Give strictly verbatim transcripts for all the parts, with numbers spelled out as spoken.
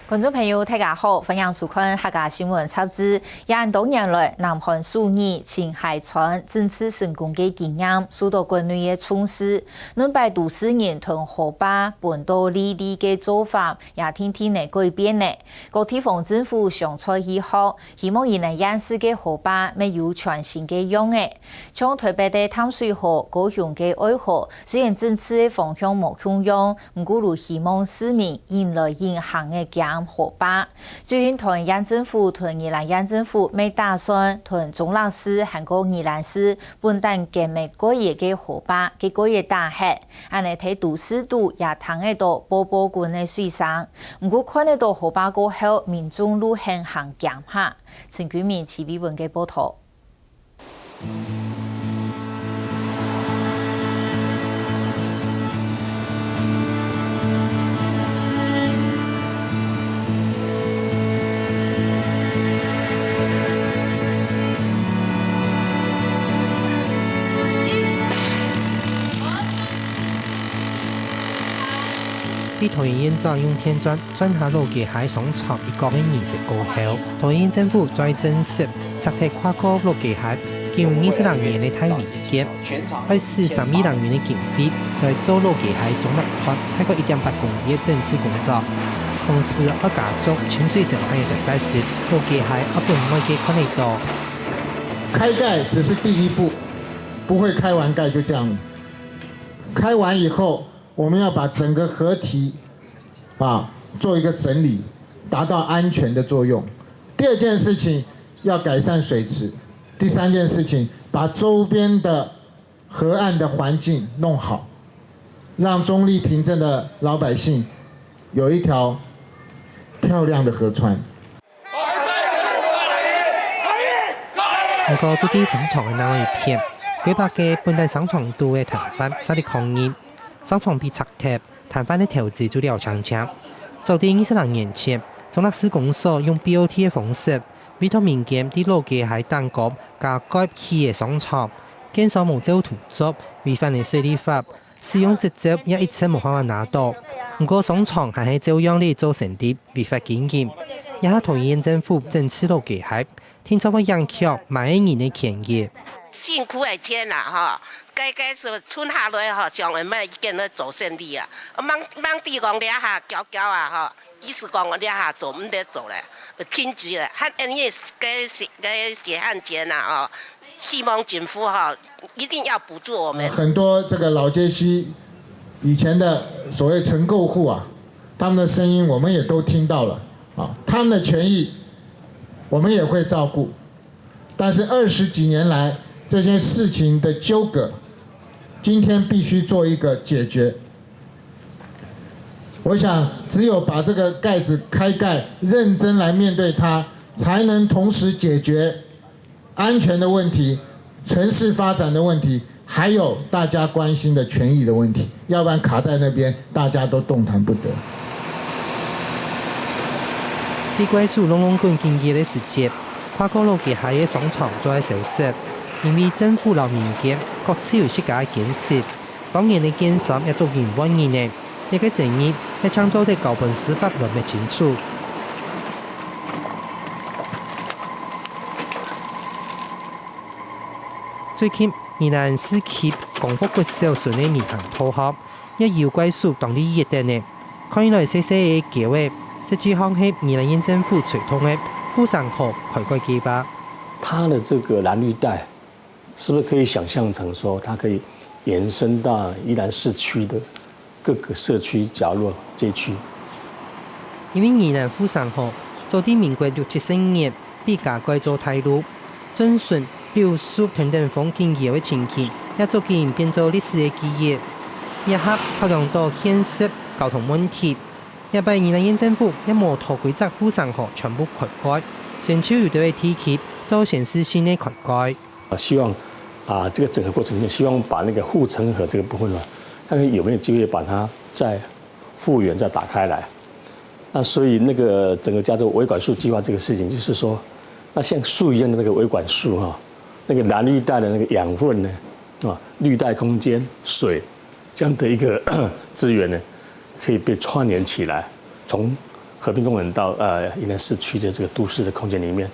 觀眾朋友，大家好，歡迎收看客家新聞雜誌。這恁多年來，南韓首爾清溪川政治成功个經驗，受到國內个重視。這擺都市人同河壩分到離離个做法，也定定仔改變了。各地方政府常在去學，希望佢等現時个河壩乜有全新个樣仔。像臺北个淡水河、高雄个愛河，雖然政治个方向無共樣， 毋過就希望市民緊來緊行仔兼河壩。最近桃園縣政府同宜蘭縣政府乜打算同中壢市還過宜蘭市分擔兼个該一个河壩，个該一大核，恁仔在都市肚也聽得到啵啵滾个水聲。毋過看得到河壩過後，民眾路還行兼下。陳君明、徐美文个報導。 在桃園縣長用電鑽鑽下老街溪商場一角个儀式過後，桃園縣政府再正式拆忒跨過老街溪九二十零年个大違建，愛使三億零銀个經費來做老街溪中壢段大概一點八公里个整治工作，同時愛加築清水生態个特色，使老街溪愛分外界看得到。開蓋只是第一步，不會開完蓋就這樣。開完以後， 我們要把整個河堤，啊，做一個整理，達到安全的作用。第二件事情要改善水質，第三件事情把周邊的河岸的環境弄好，讓中壢平鎮的老百姓有一條漂亮的河川。 毋過，就在商場个另外一片，幾百个本來商場肚个攤販煞力抗議，商場被拆忒，攤販个投資就了淨淨。早在二十零年前，中壢市公所用B O T个方式，委託民間在老街溪頂高加蓋起个商場，建商無照圖做，違反了水利法，使用執照也一直無辦法拿到。毋過，商場還係照樣在做生理，違法經營，這下桃園縣政府整治老街溪， 定著會影響麼个人个權益。辛苦个錢啦，吼，該，該係存下來，吼，想愛買間來做生理啊。吂，吂知講這下攪攪啊，吼，意思講這下做毋得做咧，停止咧，還因為該血，該血汗錢啊，吼，希望政府，吼，一定要補助我們。很多這個老街溪以前的所謂承購戶啊，他們的聲音我們也都聽到了，啊，他們的權益我們也會照顧。但是二十幾年來，這些事情的糾葛，今天必須做一個解決。我想，只有把這個蓋子開蓋，認真來面對它，才能同時解決 安全的問題、城市發展的問題，還有大家關心的權益的問題，要不然卡在那邊，大家都動彈不得。在怪手攏攏滾緊熱个時節，跨過老街溪个商場做得消失，因為政府摎民間各自有自家个堅持。 當然个建商也做緊換人呢，這个爭議也正做得交分司法來問清楚。最近，宜蘭市區光復國小脣个民航大學，也有怪手當在熱等呢。看起來細細个橋仔，實際上係宜蘭縣政府推動个護城河開改計畫。它的這個藍綠帶 是不是可以想像成說，它可以延伸到宜蘭市區的各個社區角落街區？因為宜蘭護城河早在民國六七十年被加蓋做大路，正順、柳樹等等風景搖个情景，也逐漸變做歷史个記憶。這下考量到現實交通問題，這擺宜蘭縣政府也無拖歸隻護城河全部開蓋，先就有兜个地區做先試性个開蓋。 啊，希望，啊，這個整合過程裡面，希望把那個護城河這個部分呢，看看有沒有機會把它再復原、再打開來。那所以那個整個加州維管束計畫這個事情，就是說，那像樹一樣的那個維管束哈，那個藍綠帶的那個養分呢，啊，綠帶空間、水這樣的一個資源呢，可以被串聯起來，從和平公园到呃宜兰市区的这个都市的空间里面，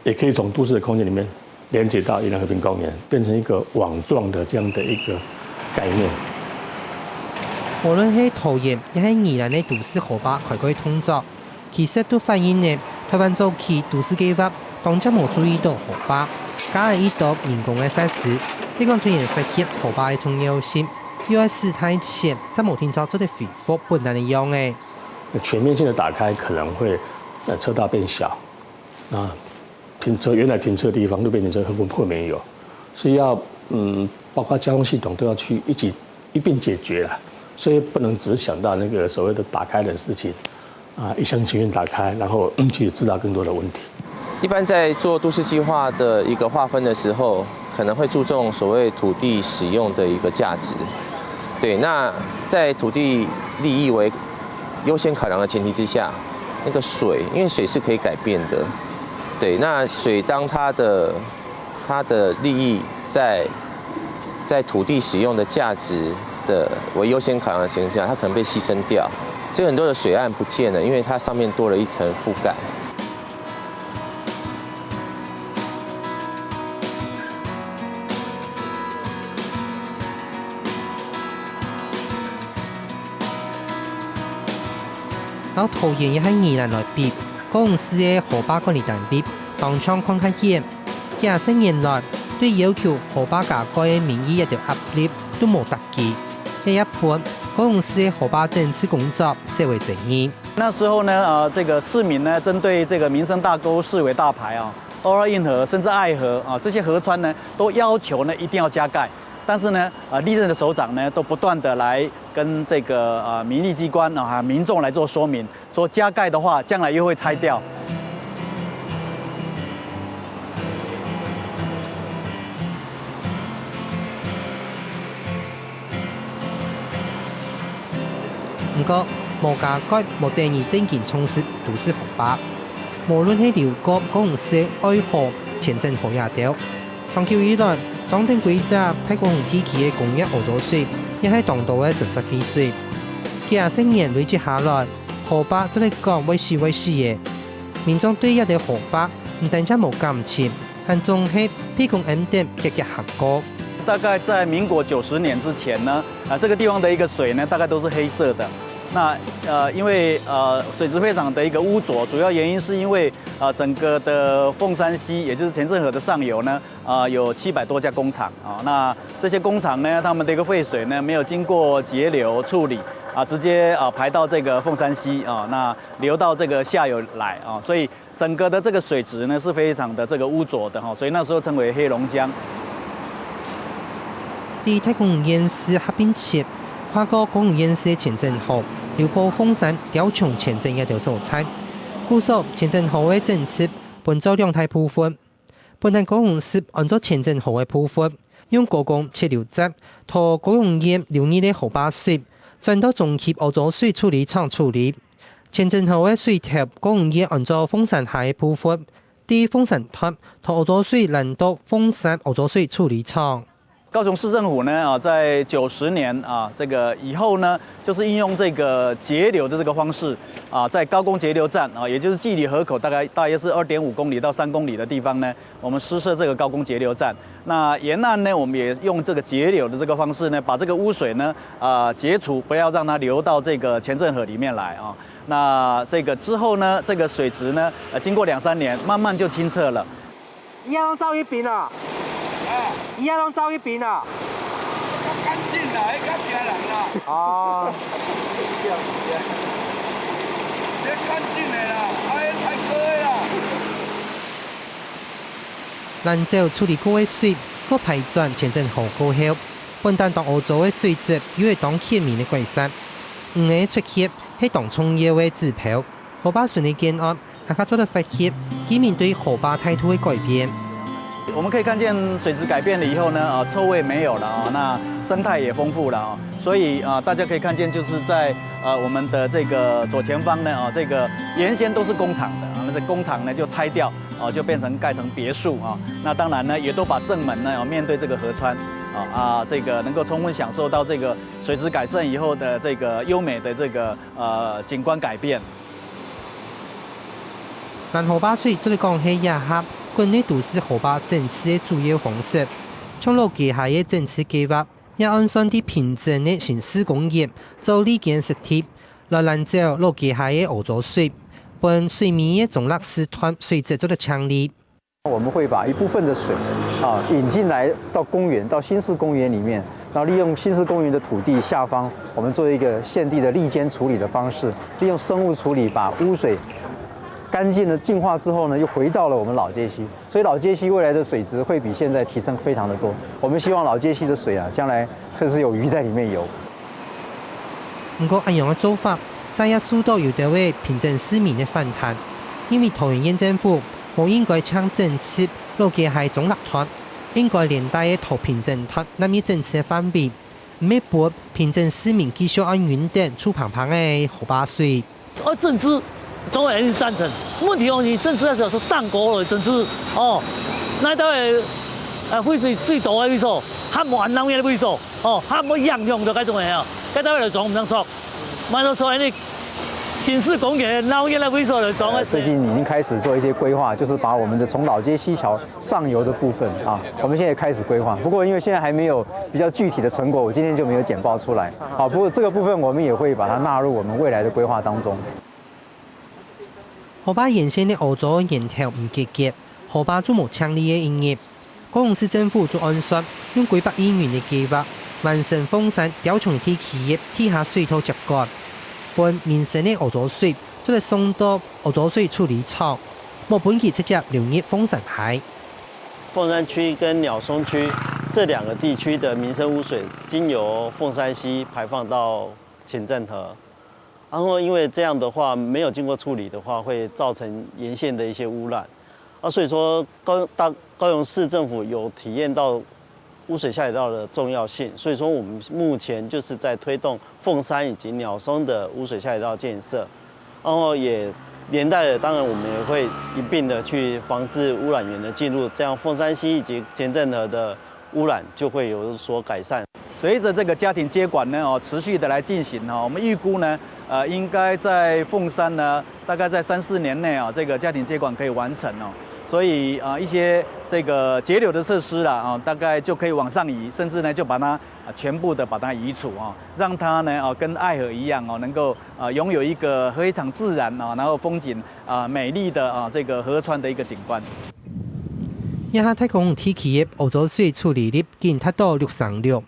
也可以从都市的空间里面连接到宜兰和平公园，变成一个网状的这样的一个概念。無論係桃園，也係宜蘭个都市河壩開墾動作，其實都反映了台灣早期都市計畫當直無注意到河壩，加了一道人工个設施，你講突然發現河壩个重要性，又愛使大錢，正無定著做得恢復本來个樣仔。全面性的打开可能会呃车道变小，那停车原来停车的地方路边停车会不会没有？是要嗯，包括交通系统都要去一起一并解决啦，所以不能只想到那个所谓的打开的事情啊，一厢情愿打开，然后嗯去制造更多的问题。一般在做都市计划的一个划分的时候，可能会注重所谓土地使用的一个价值。对，那在土地利益为优先考量的前提之下，那个水，因为水是可以改变的，对，那水当它的它的利益在在土地使用的价值的为优先考量的情况下，它可能被牺牲掉，所以很多的水岸不见了，因为它上面多了一层覆盖。摎桃園也係宜蘭來比，高雄市个河壩管理單位當像看較遠。幾十年來，對要求河壩加蓋个民意一條壓力都無忒低。這一分，高雄市个河壩整治工作少了爭議。那时候呢，呃，这个市民呢，针对这个民生大沟、世围大排啊、欧二运河，甚至爱河啊这些河川呢，都要求呢一定要加盖。但是呢，呃，历任的首长呢，都不断的来跟这个呃民意机关啊、民众来做说明，说加盖的话，将来又会拆掉。毋過，無加蓋無等於正經重視都市河壩。無論係流過高雄市愛河、前鎮河這兜，長久以來，莊頂規隻大高雄地區个工業屙糟水，也係當多个生活廢水。幾十年累積下來，河壩做得講會死會死个。民眾對這兜河壩毋單淨無感情， 還總係鼻公嚶等結結喊過。大概在民国九十年之前呢，啊，这个地方的一个水呢，大概都是黑色的。那呃，因为呃水质非常的一个污浊，主要原因是因为呃整个的凤山溪，也就是前镇河的上游呢，啊、有七百多家工厂啊、那这些工厂呢，他们的一个废水呢，没有经过截流处理啊、直接啊、排到这个凤山溪啊、那流到这个下游来啊、所以 整个的这个水质呢是非常的这个污浊的哈，所以那时候称为黑龙江。在大公园市合并區，跨過公園市前鎮河，流過鳳山、高雄前鎮這兜所在。故所前鎮河个整治分做兩大部分，本來高雄市安做前鎮河个部分，用高工截流站，到高雄縣流入个河壩水，轉到中級屙糟水處理廠處理。 前鎮河个水頭，高雄縣安做鳳山下个部分，在鳳山段，同屙糟水攔到鳳山屙糟水處理廠。高雄市政府呢，啊，在九十年啊，这个以后呢，就是应用这个截流的这个方式啊，在高工截流站啊，也就是距离河口大概大约是二点五公里到三公里的地方呢，我们施设这个高工截流站。那沿岸呢，我们也用这个截流的这个方式呢，把这个污水呢，啊，截除，不要让它流到这个前镇河里面来啊。 那这个之后呢，这个水质呢，呃，经过两三年，慢慢就清澈了。伊遐攏走一边啊，伊遐攏走一边啊。较干净啦，彼较惊人啦。哦，这干净的啦，啊，彼太高的啦。攔走處理過个水，過排轉前鎮河過後，本旦當屙糟个水質又會當顯明个改善。魚仔出去係當重要个指標。 河壩巡个建案，還較做得發現居民對河壩態度个改變。我们可以看见水质改变了以后呢，啊，臭味没有了啊，那生态也丰富了啊，所以啊，大家可以看见就是在呃我们的这个左前方呢，啊，这个原先都是工厂的啊，那这工厂呢就拆掉，啊，就变成盖成别墅啊，那当然呢也都把正门呢，啊，面对这个河川啊，啊，这个能够充分享受到这个水质改善以后的这个优美的这个呃景观改变。爛河壩水做得講係這下國內都市河壩整治个主要方式。像老街溪个整治計畫，也按算在平鎮个新市公園做綠建設施，來攔走老街溪个屙糟水，分水尾个中壢地段水質做得清理。我們會把一部分的水啊引進來到公園，到新市公園裡面，然後利用新市公園的土地下方，我們做一個現地的瀝源處理的方式，利用生物處理把污水乾淨的淨化之後呢，又回到了我們老街溪。所以老街溪未來的水質會比現在提升非常的多。我們希望老街溪的水啊，將來會是有魚在裡面游。毋過恁樣个做法，煞也受到有兜个平鎮市民个反彈，因為桃園縣政府無應該淨整治老街溪中壢段，應該連帶个到平鎮段納入整治个範圍，毋係分平鎮市民繼續恁樣等臭崩崩个河壩水。愛整治，當然係贊成。問題講，你整治个時候係當高个整治，哦，該兜个，呃，廢水最多个位所，還無恁鬧熱个位所，哦，還無影響到該種个啊，該兜个來裝毋通錯。 買到出來呢，新市公園鬧熱个位所了，裝个。最近已經開始做一些規劃，就是把我們的從老街溪橋上游的部分啊，我們現在開始規劃。不過因為現在還沒有比較具體的成果，我今天就沒有簡報出來。好，不過這個部分我們也會把它納入我們未來的規劃當中。河壩沿線个屙糟源頭毋解決，河壩就無淨俐个一日。 高雄市政府就按算用幾百億元个計畫，完成鳳山雕像个地基業地下水道接管，分民生个屙糟水做得送到屙糟水處理廠，無分佢直接流入鳳山溪。鳳山區跟鳥松區這兩個地區的民生污水，經由鳳山溪排放到前鎮河，然後因為這樣的話，沒有經過處理的話，會造成沿線的一些污染。啊，所以說高大高雄市政府有體驗到污水下水道的重要性，所以說我們目前就是在推動鳳山以及鳥松的污水下水道建設，然後也連帶的，當然我們也會一併的去防治污染源的進入，這樣鳳山溪以及前鎮河的污染就會有所改善。隨著這個家庭接管呢，哦，持續的來進行哦，我們預估呢，呃，應該在鳳山呢，大概在三四年內啊，這個家庭接管可以完成哦。所以啊，一些這個截流的設施啦，啊，大概就可以往上移，甚至呢就把它啊全部的把它移除哦，讓它呢啊跟愛河一樣哦，能夠啊擁有一個非常自然啊，然後風景啊美麗的啊這個河川的一個景觀。這下大港地區个屙糟水處理率已經達到六成六，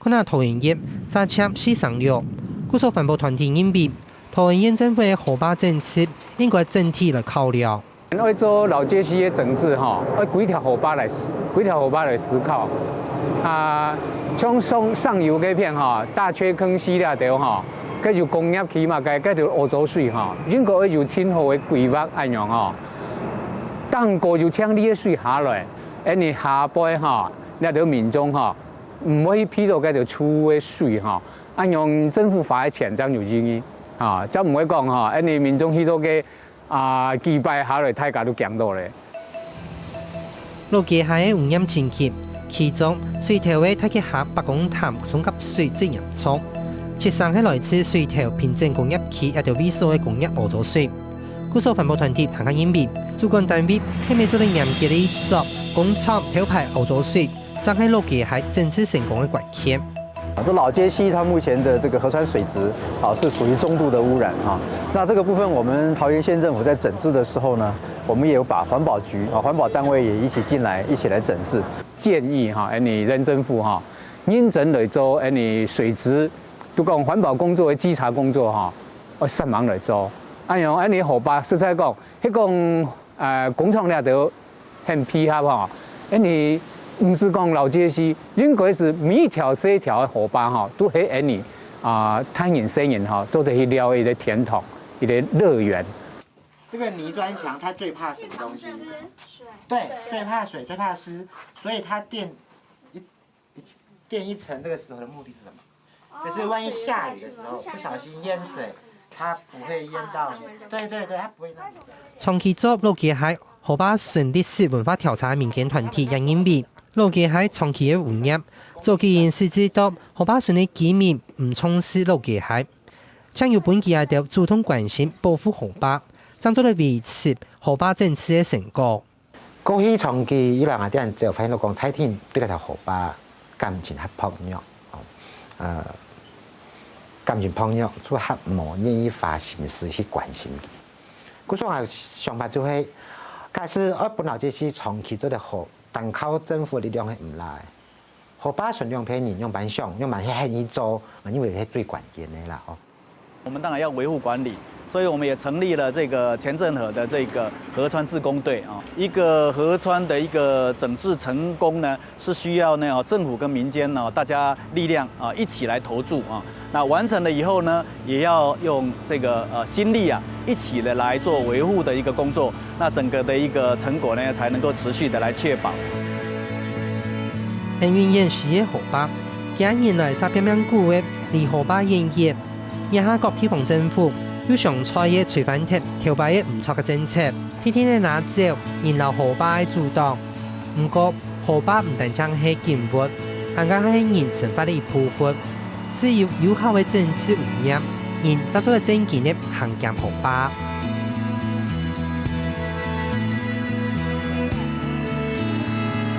看下桃園縣才佔四成六。故所環保團體認為，桃園縣政府个河壩政策應該整體來考量。愛做老街溪个整治吼，愛規條河壩來，規條河壩來思考。啊，像上上游該片吼，大缺坑溪那頭吼，該就工業區嘛，該該就屙糟水吼，應該愛有盡好个規劃恁樣吼。當過有清理个水下來，恁呢下背吼，那頭民眾吼， 毋會去鼻著該條臭个水吼，恁樣政府花个錢正有意義，吼，正毋會講吼，恁呢民眾去到該啊幾擺下來，大家都驚到咧。老街溪个污染情形，其中水頭个大溪下八公潭重甲水最嚴重，七成係來自水頭平鎮工業區一條位所个工業屙糟水。故所環保團體還較認為，主管單位係毋係做得嚴格个執，工廠偷排屙糟水， 正係老街溪整治成功个關鍵。啊，這老街溪它目前的這個河川水質啊是屬於中度的污染啊。那這個部分我們桃園縣政府在整治的時候呢，我們也有把環保局啊環保單位也一起進來，一起來整治。建議吼，恁呢縣政府吼，認真來做恁呢水質，就講環保工作个稽查工作吼，愛煞猛來做。恁樣恁呢河壩實在講，係講 呃，工廠裡肚很配合吼，恁呢毋係講老街溪，應該係每一條細條个河壩吼，都係恁呢啊，大人細人吼，做得去尞一個天堂，一個樂園。這個泥磚牆它最怕什麼東西？對，最怕水，最怕濕，所以它墊一墊一層這個石頭的目的是什麼？ 可是萬一下雨的時候不小心淹水，它不會淹到你。對對對，它不會讓你。長期做老街溪河壩純歷史文化調查个民間團體也認為，老街溪長期个污染，早期因為知著河壩純个居民毋重視老街溪，正有分佢兜主動關心保護河壩，正做得維持河壩整治个成果。過去長期以來，𠊎兜人就發現到講，在地人對這條河壩感情較薄弱，哦，呃，感情薄弱，就較無願意花心思去關心佢。故所𠊎想法就係，假使愛分老街市長期做得好，單靠政府力量係毋罅个。河壩脣兩片人仰般想，仰般去願意做，𠊎認為係最關鍵个啦，哦。 我們當然要維護管理，所以我們也成立了這個前鎮河的這個河川志工隊啊。一個河川的一個整治成功呢，是需要呢，哦，政府跟民間呢，大家力量啊，一起來投注啊。那完成了以後呢，也要用這個，呃，心力啊，一起的來做維護的一個工作，那整個的一個成果呢，才能夠持續的來確保。恩雲縣西个河壩，幾下年來煞拚拚久个，離河壩遠遠， 這下各地方政府又想在該推翻忒頭擺个毋著个政策，定定仔拿走人摎河壩个阻擋。毋過，河壩毋單淨係景物，還較係人生活个一部分。只有有效个整治污染，人正做得正經个行兼河壩。